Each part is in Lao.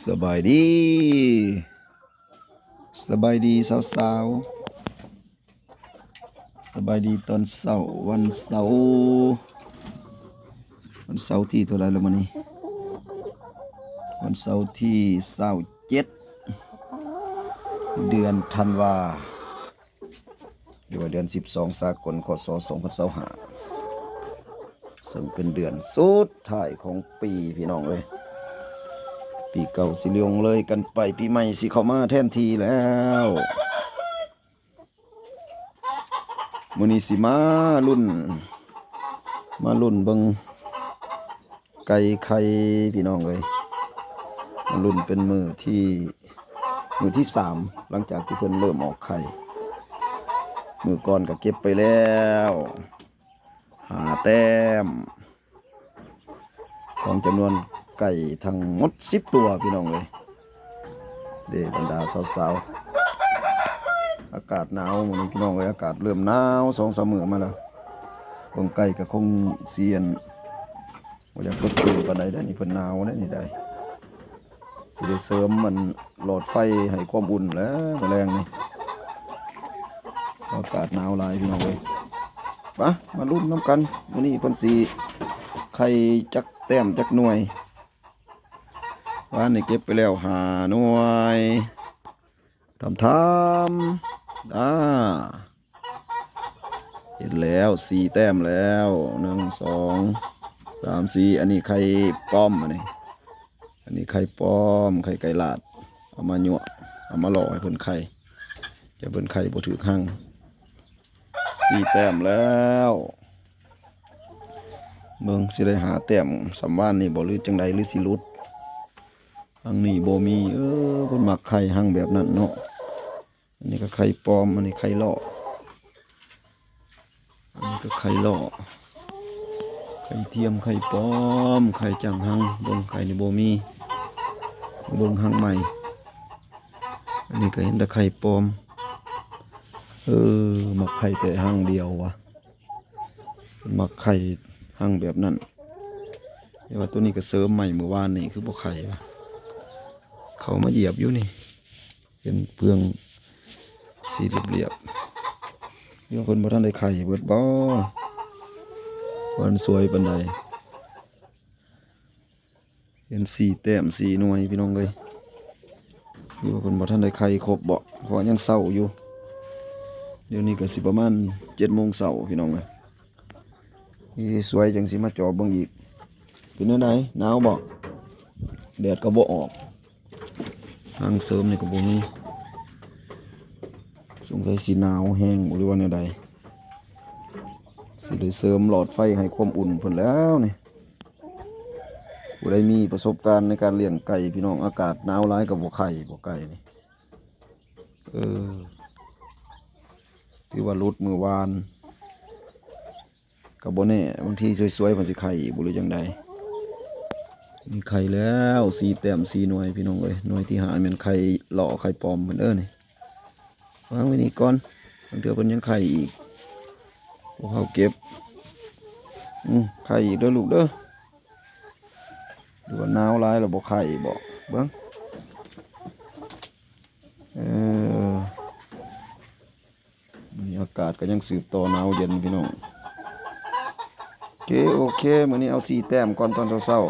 ສະບາຍດີ ສະບາຍດີສາວໆ ສະບາຍດີຕອນເຊົ້າ ວັນເສົາ ວັນເສົາທີເທົ່າໃດລະມື້ນີ້? ວັນເສົາທີຊາວເຈັດ ເດືອນທັນວາ ຫຼືວ່າເດືອນສິບສອງສາກົນ ຄ.ສ. ສອງພັນຊາວຫ້າ ເຊິ່ງເປັນເດືອນສຸດທ້າຍຂອງປີ ພີ່ນ້ອງເອີຍ. ປີເກົ່າຊິລ່ວງເລີຍກັນໄປ ປີໃໝ່ຊິເຂົ້າມາແທນທີ່ແລ້ວ. ມື້ນີ້ຊິມາລຸ້ນ ມາລຸ້ນເບິ່ງໄກ່ໄຂ່ ພີ່ນ້ອງເອີຍ. ມາລຸ້ນເປັນມື້ທີ ມື້ທີສາມ ຫຼັງຈາກທີ່ເພິ່ນເລີ່ມອອກໄຂ່. ມື້ກ່ອນກໍເກັບໄປແລ້ວຫ້າແຕ້ມ ຂອງຈຳນວນໄກ່ທັງໝົດສິບຕົວ ພີ່ນ້ອງເອີຍ. ເດ້ ບັນດາສາວໆ ອາກາດໜາວມື້ນີ້ ພີ່ນ້ອງເອີຍ ອາກາດເລີ່ມໜາວສອງສາມມື້ມາແລ້ວ. ເບິ່ງໄກ່ກໍຄົງຊິ ອັນ ບໍ່ຢາກສົດຊື່ປານໃດເດ້ ນີ້ເພິ່ນໜາວເດ້ນີ້ໄດ໋. ຊິໄດ້ເສີມ ອັນ ຫຼອດໄຟໃຫ້ຄວາມອຸ່ນແຫຼະມື້ແລງນີ້ ອາກາດໜາວຫຼາຍ ພີ່ນ້ອງເອີຍ. ປະ ມາລຸ້ນນຳກັນ ມື້ນີ້ເພິ່ນຊິໄຂ່ຈັກແຕ້ມຈັກໜ່ວຍ. ວານນີ້ເກັບໄປແລ້ວຫ້າໜ່ວຍ ທຳໆ ອາ ເຫັນແລ້ວ ສີ່ແຕ້ມແລ້ວ ໜຶ່ງ ສອງ ສາມ ສີ່. ອັນນີ້ໄຂ່ປອມ ອັນນີ້ ອັນນີ້ໄຂ່ປອມ ໄຂ່ໄກ່ລາດ ເອົາມາຍົວະ ເອົາມາຫຼໍ່ໃຫ້ເພິ່ນໄຂ່ ຈະເພິ່ນໄຂ່ບໍ່ຖືກຮັງ. ສີ່ແຕ້ມແລ້ວ ເບິ່ງຊິໄດ້ຫ້າແຕ້ມສ່ຳວານນີ້ບໍ່ ຫຼືຈັ່ງໃດ ຫຼືຊິຫຼຸດ. ຮັງນີ້ບໍ່ມີ ເອີ ເພິ່ນມັກໄຂ່ຮັງແບບນັ້ນເນາະ. ອັນນີ້ກໍໄຂ່ປອມ ອັນນີ້ໄຂ່ຫຼໍ່ ອັນນີ້ກໍໄຂ່ຫຼໍ່ ໄຂ່ທຽມ ໄຂ່ປອມ ໄຂ່ຈ້າງຮັງ. ເບິ່ງໄຂ່ນີ້ບໍ່ມີ ເບິ່ງຮັງໃໝ່. ອັນນີ້ກໍເຫັນແຕ່ໄຂ່ປອມ ເອີ ມັກໄຂ່ແຕ່ຮັງດຽວວະ. ເພິ່ນມັກໄຂ່ຮັງແບບນັ້ນ. ແຕ່ວ່າໂຕນີ້ກໍເສີມໃໝ່ມື້ວານນີ້ ຄືບໍ່ໄຂ່ວະ. ເຂົ້າມາຢຽບຢູ່ນີ້ ເປັນເຟືອງສີລຽບໆ ຫຼືວ່າເພິ່ນບໍ່ທັນໄດ້ໄຂ່ເບິດບໍ່? ບໍ່ທັນສວຍປານໃດ. ເຫັນສີ່ແຕ້ມສີ່ໜ່ວຍ ພີ່ນ້ອງເອີຍ. ຫຼືວ່າເພິ່ນບໍ່ທັນໄດ້ໄຂ່ຄົບເບາະ ເພາະວ່າຍັງເຊົ້າຢູ່. ດຽວນີ້ກໍຊິປະມານເຈັດໂມງເຊົ້າ ພີ່ນ້ອງເອີຍ. ນີ້ສວຍຈັ່ງຊິມາຈອບເບິ່ງອີກ. ເປັນແນວໃດ? ໜາວບໍ່? ແດດກໍບໍ່ອອກ. ຮັງເສີມນີ້ກໍບໍ່ມີ. ສົງໄສຊິໜາວແຮງບໍ່ ຫຼືວ່າແນວໃດ? ຊິໄດ້ເສີມຫຼອດໄຟໃຫ້ຄວາມອຸ່ນເພິ່ນແລ້ວນີ້. ຜູ້ໃດມີປະສົບການໃນການລ້ຽງໄກ່ ພີ່ນ້ອງ, ອາກາດໜາວຫຼາຍກໍບໍ່ໄຂ່ ບໍ່ໄກ່ນີ້. ເອີ ຖືວ່າຫຼຸດມື້ວານ ກໍບໍ່ແນ່, ບາງທີສວຍໆ ເພິ່ນຊິໄຂ່ອີກບໍ່ ຫຼືຈັ່ງໃດ. ນີ້ໄຂ່ແລ້ວ ສີ່ແຕ້ມສີ່ໜ່ວຍ ພີ່ນ້ອງເອີຍ. ໜ່ວຍທີຫ້າແມ່ນໄຂ່ຫຼໍ່ໄຂ່ປອມເພິ່ນເດີນີ້. ວາງໄວ້ນີ້ກ່ອນ, ບາງເທື່ອເພິ່ນຍັງໄຂ່ອີກ. ພວກເຮົາເກັບ. ອືມ ໄຂ່ອີກເດີລູກເດີ. ຫຼືວ່າໜາວຫຼາຍແລ້ວບໍ່ໄຂ່ບໍ? ເບິ່ງ. ເອີ ມື້ນີ້ອາກາດກໍຍັງສືບຕໍ່ໜາວເຢັນ ພີ່ນ້ອງ. ໂອເຄ ໂອເຄ, ມື້ນີ້ເອົາສີ່ແຕ້ມກ່ອນຕອນເຊົ້າ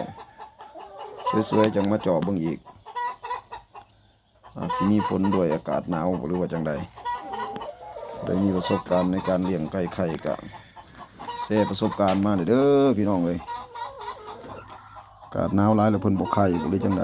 ໆ. ສວຍໆ ຈັ່ງມາເຈາະເບິ່ງອີກ. ອາດຊິມີຜົນດ້ວຍອາກາດໜາວ ຫຼືວ່າຈັ່ງໃດ. ຜູ້ໃດມີປະສົບການໃນການລ້ຽງໄກ່ໄຂ່ ກະແຊປະສົບການມາເດີ ພີ່ນ້ອງເອີຍ. ອາກາດໜາວຫຼາຍແລ້ວເພິ່ນບໍ່ໄຂ່ ຫຼືຈັ່ງໃດ.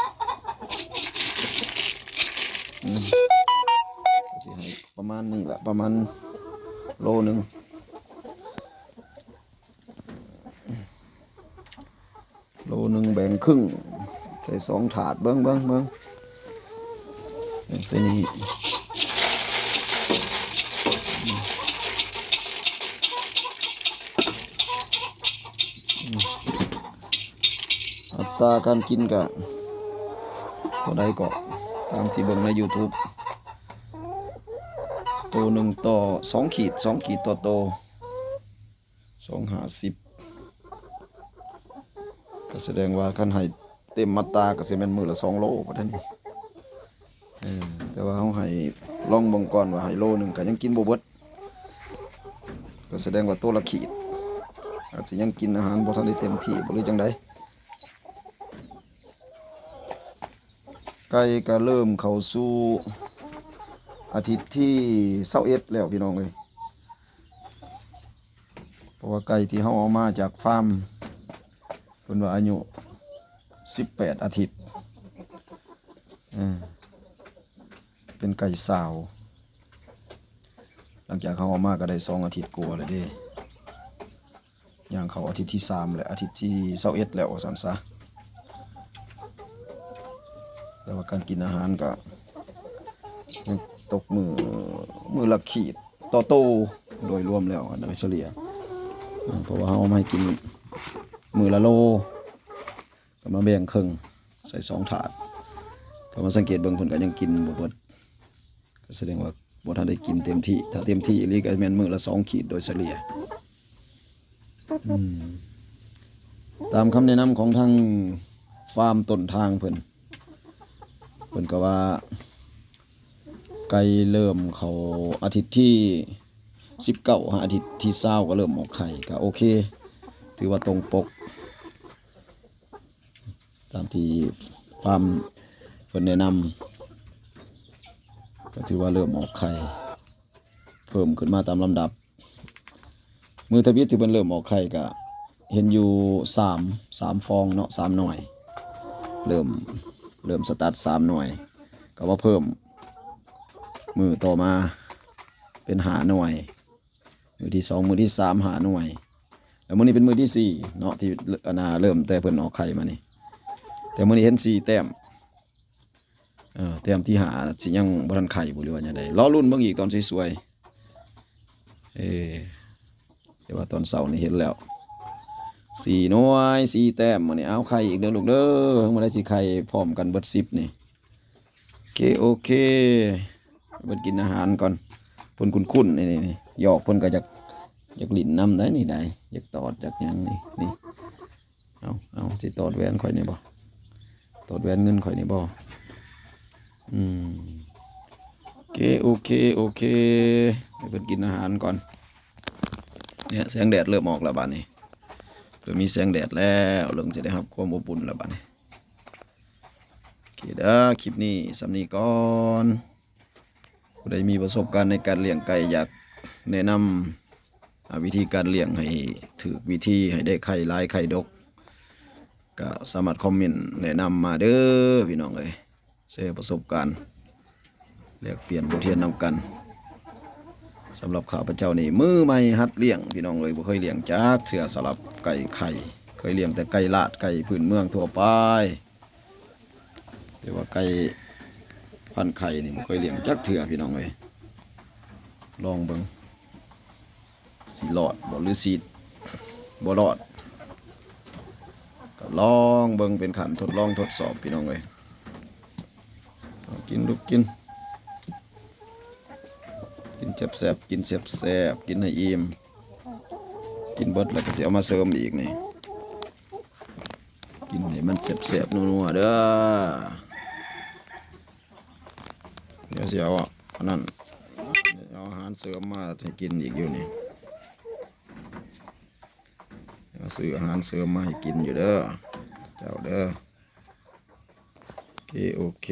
ອືມ ກໍຊິໃຫ້ປະມານນີ້ແຫຼະ ປະມານໂລໜຶ່ງ ໂລໜຶ່ງແບ່ງຄຶ່ງໃສ່ສອງຖາດ ເບິ່ງ ເບິ່ງ ເບິ່ງ ເບິ່ງໃສ່ນີ້ ອັດຕາການກິນກະເທົ່າໃດເກາະ ຕາມທີ່ເບິ່ງໃນຢູທູບ ໂຕໜຶ່ງຕໍ່ສອງຂີດ ສອງຂີດຕໍ່ໂຕ ສອງຫ້າສິບ ກໍສະແດງວ່າຄັນໃຫ້ເຕັມອັດຕາກໍຊິແມ່ນມື້ລະສອງໂລບັດນີ້ ເອີ ແຕ່ວ່າເຮົາໃຫ້ລອງເບິ່ງກ່ອນວ່າໃຫ້ໂລໜຶ່ງກໍຍັງກິນບໍ່ເບິດ ກໍສະແດງວ່າໂຕລະຂີດ ອາດຊິຍັງກິນອາຫານບໍ່ທັນໄດ້ເຕັມທີ່ບໍ່ ຫຼືຈັ່ງໃດ. ໄກ່ກໍເລີ່ມເຂົ້າສູ່ອາທິດທີຊາວເອັດແລ້ວພີ່ນ້ອງເອີຍ ເພາະວ່າໄກ່ທີ່ເຮົາເອົາມາຈາກຟາມ ເພິ່ນວ່າອາຍຸສິບແປດອາທິດ ເອີ ເປັນໄກ່ສາວ ຫຼັງຈາກເຮົາເອົາມາກໍໄດ້ສອງອາທິດກວ່າແລ້ວເດ້ ຍ່າງເຂົ້າອາທິດທີສາມ ແລະ ອາທິດທີຊາວເອັດແລ້ວວ່າຊັ້ນຊະ ແຕ່ວ່າການກິນອາຫານກໍຍັງຕົກມື້ ມື້ລະຂີດຕໍ່ໂຕ ໂດຍລວມແລ້ວ ໂດຍສະເລ່ຍ ເພາະວ່າເຮົາເອົາມາໃຫ້ກິນມື້ລະໂລ ກໍມາແບ່ງເຄິ່ງໃສ່ສອງຖາດ ກໍມາສັງເກດເບິ່ງ ເພິ່ນກໍຍັງກິນບໍ່ເບິດ ກໍສະແດງວ່າບໍ່ທັນໄດ້ກິນເຕັມທີ່ ຖ້າເຕັມທີ່ອີ່ຫຼີກໍແມ່ນມື້ລະສອງຂີດໂດຍສະເລ່ຍ ອືມ ຕາມຄຳແນະນຳຂອງທາງຟາມຕົ້ນທາງເພິ່ນ ເພິ່ນກໍວ່າ ໄກ່ເລີ່ມເຂົ້າອາທິດທີສິບເກົ້າ ຫາອາທິດທີຊາວກໍເລີ່ມອອກໄຂ່ ກໍໂອເຄ ຖືວ່າຕົງປົກ ຕາມທີ່ຟາມເພິ່ນແນະນຳ ກໍຖືວ່າເລີ່ມອອກໄຂ່ເພີ່ມຂຶ້ນມາຕາມລຳດັບ. ມື້ທຳອິດທີ່ເພິ່ນເລີ່ມອອກໄຂ່ກໍເຫັນຢູ່ສາມ ສາມຟອງເນາະ ສາມໜ່ວຍ ເລີ່ມ ເລີ່ມສະຕັດສາມໜ່ວຍ ກໍມາເພີ່ມມື້ຕໍ່ມາເປັນຫ້າໜ່ວຍ. ມື້ທີສອງ ມື້ທີສາມ ຫ້າໜ່ວຍ ແລ້ວມື້ນີ້ເປັນມື້ທີສີ່ເນາະ ທີ່ ອັນນ່າ ເລີ່ມແຕ່ເພິ່ນອອກໄຂ່ມານີ້ ແຕ່ມື້ນີ້ເຫັນສີ່ແຕ້ມ ເອີ ແຕ້ມທີຫ້າຊິຍັງບໍ່ທັນໄຂ່ບໍ່ ຫຼືວ່າແນວໃດ ລໍລຸ້ນເບິ່ງອີກຕອນສວຍໆ ເອີ ແຕ່ວ່າຕອນເຊົ້ານີ້ເຫັນແລ້ວສີ່ໜ່ວຍ ສີ່ແຕ້ມ ມື້ນີ້ ເອົາ ໄຂ່ອີກເດີລູກເດີ ມື້ໃດຊິໄຂ່ພ້ອມກັນເບິດສິບນີ້. ໂອເຄ ໂອເຄ ໃຫ້ເພິ່ນກິນອາຫານກ່ອນ ເພິ່ນຄຸ້ນໆ ນີ້ ນີ້ ນີ້ ຢອກເພິ່ນກໍຢາກ ຢາກຫຼິ້ນນຳໄດ໋ນີ້ໄດ໋ ຢາກຕອດ ຢາກຫຍັງນີ້ ນີ້ ເອົາ ເອົາ ຊິຕອດແຫວນຂ້ອຍນີ້ບໍ່ ຕອດແຫວນເງິນຂ້ອຍນີ້ບໍ່ ອືມ ໂອເຄ ໂອເຄ ໂອເຄ ໃຫ້ເພິ່ນກິນອາຫານກ່ອນ ເນຍ ແສງແດດເລີ່ມອອກແລ້ວບາດນີ້ ເລີ່ມມີແສງແດດແລ້ວ ເລີ່ມຈະໄດ້ຮັບຄວາມອົບອຸ່ນແລ້ວບາດນີ້. ເດີ ຄລິບນີ້ສ່ຳນີ້ກ່ອນ. ຜູ້ໃດມີປະສົບການໃນການລ້ຽງໄກ່ ຢາກແນະນຳ ອາ ວິທີການລ້ຽງໃຫ້ຖືກວິທີ ໃຫ້ໄດ້ໄຂ່ຫຼາຍໄຂ່ດົກ ກະສາມາດຄອມເມັນແນະນຳມາເດີພີ່ນ້ອງເອີຍ. ແຊປະສົບການ ແລກປ່ຽນບົດຮຽນນຳກັນ. ສຳລັບຂ້າພະເຈົ້ານີ້ ມືໃໝ່ຫັດລ້ຽງພີ່ນ້ອງເອີຍ, ບໍ່ເຄີຍລ້ຽງຈັກເທື່ອສຳລັບໄກ່ໄຂ່, ເຄີຍລ້ຽງແຕ່ໄກ່ລາດ ໄກ່ພື້ນເມືອງທົ່ວໄປ. ແຕ່ວ່າໄກ່ພັນໄຂ່ນີ້ບໍ່ເຄີຍລ້ຽງຈັກເທື່ອພີ່ນ້ອງເອີຍ. ລອງເບິ່ງ ຊິລອດບໍ່ ຫຼືຊິບໍ່ລອດ ກໍລອງເບິ່ງ ເປັນຂັ້ນທົດລອງທົດສອບພີ່ນ້ອງເອີຍ. ເອົາ ກິນລູກກິນ ກິນແຊບໆ ກິນແຊບໆ ກິນໃຫ້ອີ່ມ. ກິນເບິດແລ້ວກໍຊິເອົາມາເສີມອີກນີ້. ກິນໃຫ້ມັນແຊບໆ ນົວໆ ເດີ. ດຽວຊິເອົາອັນນັ້ນ ເອົາອາຫານເສີມມາໃຫ້ກິນອີກຢູ່ນີ້. ເອົາຊື້ອາຫານເສີມມາໃຫ້ກິນຢູ່ເດີ ເຈົ້າເດີ. ໂອເຄ ໂອເຄ.